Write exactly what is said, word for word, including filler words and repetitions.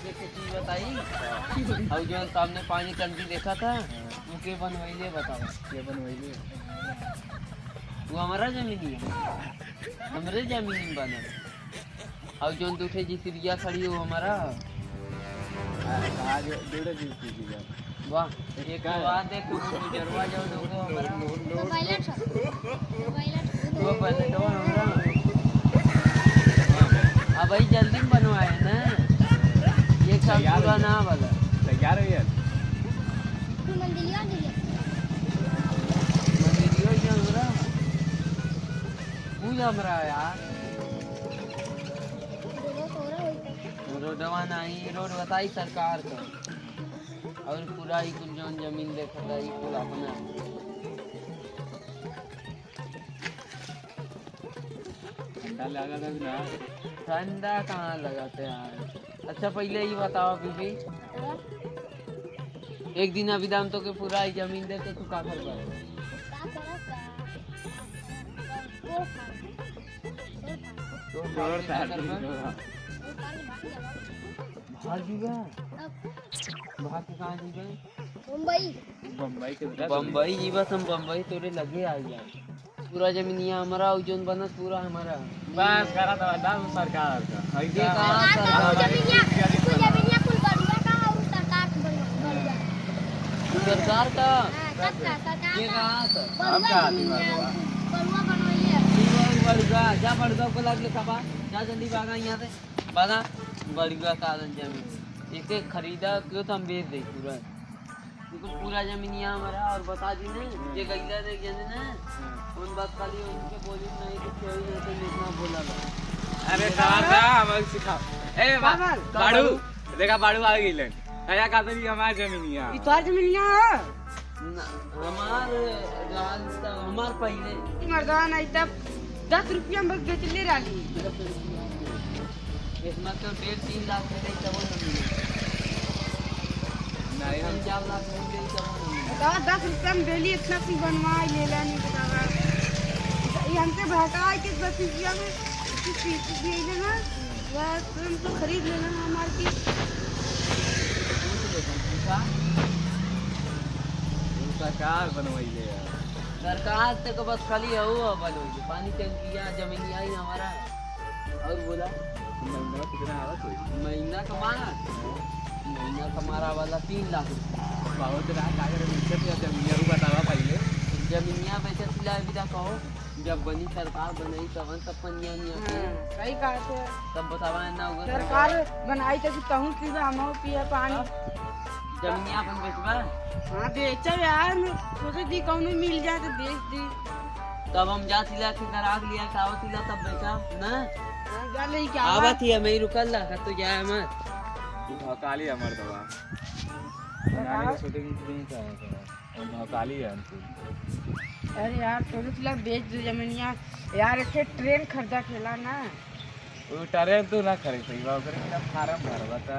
एक चीज बताई, और जौन सामने पानी टंकी देखा था, वो के बनवैले बताओ? के बनवैले? वो हमारा जमीन है, हमरे जमीन में बनल। और जौन दू ठे जिसिरिया खड़ी हो हमारा। हाँ, हाँ, जो दू ठे जिसिरिया। वाह, एक तो बात है, तू गुजरवा जाओ, दो गो हमारा। वो पायलट है। वो पायलट है। वो पायलट है, हमारा। अब भाई जल्दी में बनवाए ना, एक साल तैयार पूरा हो गया। ना वाला। तैयार हो गया। तू मंदिलिया नहीं है। मंदिलिया क्या हो रहा? पूजा में रहा यार। रोडवा नहीं, रोड बताई सरकार का। और पूरा ई कुल जौन जमीन देखत है, ई कुल अपना है। ठंडा लागत है ना? ठंडा कहाँ लगत है यार? अच्छा, पहले ई बताओ बीबी, एक दिन अभी दाम तो के पूरा ई जमीन दे तो तू का करबा? का करब का? तोड़ फाड़। तोड़ फाड़। तोड़ फाड़ के का करबा? तोड़ फाड़ के भाग जाबा। भाग जीबा? अब। भाग के कहाँ जीबा? मुंबई। बम्बई के बेटा। बम्बई जीबा, हम बम्बई तोरे लगे आ जाए। पूरा जमीनिया हमारा, और जौन बनत पूरा हमारा। बस करा तो अड्डा में सरकार का। ये ऐसा कहाँ सरकार? सरकार? जमीनिया, कुल जमीनिया कुल बड़ुआ का और सरकार के बड़ुआ, बड़ुआ। सरकार का? हाँ, सबका, सरकार ये का। कहाँ का? बड़ुआ हम का आदमी जमीनिया, बड़ुआ? बड़ुआ बनवाइए। बड़ुआ, बड़ुआ, जा बड़ुआ को लाग ले खपा। जा जल्दी भागा यहाँ से। बता, बड़ुआ का जमीन। एक एक खरीदा क्यों तो हम बेच दे पूरा। देखो, पूरा जमीनिया हमारा और बता दी ना, जे गैला देख जाने ना, हाँ। उन बात खाली उनके बोली नहीं तो कोई नहीं तो इतना बोला ला। अरे साला, हमें सिखा। ए, बा-, बाबा, बाड़ू, बाबू। देखा, बाड़ू आ गइलन। आया का तो ये हमार जमीनिया। ई तोर जमीनिया है? ना, हमार रहल त हमार पहिले। मर्दाना, ई तब दस रुपया में बेचले रहली। इसमें तो डेढ़ तीन लाख में देई तबो न मिले। नहीं, हम तीन चार लाख में देई तबो न मिले। बताओ, दस रुपया में डेली इतना सी बनवा लेला, नहीं बतावा। ये हमसे भटकाए के दस रुपया में कुछ चीज दिए ना, बस तुम तो खरीद लेना हमार की। सरकार बनवाई है यार। सरकार से तो बस खाली है वो बनवाई है, पानी टंकिया, जमीनिया ही हमारा। और बोला? महीना कितना आवा कोई? महीना का मारा? महीना का मारा वाला तीन लाख रुपया। बहुत रहा, का करे, मिलते थे, जमीनिया भी बतावा पहले। जमीनिया बेचे सिला विदा कहो, जब बनी सरकार बनाई तब सब पनिया निया पे। हाँ, सही कहा थे। तब बतावा ना होगा सरकार बनाई तो कहूँ की हम पिए पानी। जमीनिया अपन बेचबा? हाँ, बेचब यार, मैं सोचे दी कौनो मिल जाए तो बेच दी। तब हम जा सिला के ग्राहक लिया के आवत सिला तब बेचा ना। हाँ, जा ले क्या आवत ही है, मैं ही रुकल ला, तो जाए मत। भौकाली हमर दवा। बताओ। नानी के shooting नहीं चाहे तो। और भौकाली है हमको। अरे यार, सोचे सिला बेच दे जमीनिया। यार, एक ठे ट्रेन खरीदा खेला ना। वो ट्रेन तू ना खरीद सही बा, ओकरे बिना फार्म भरबा त।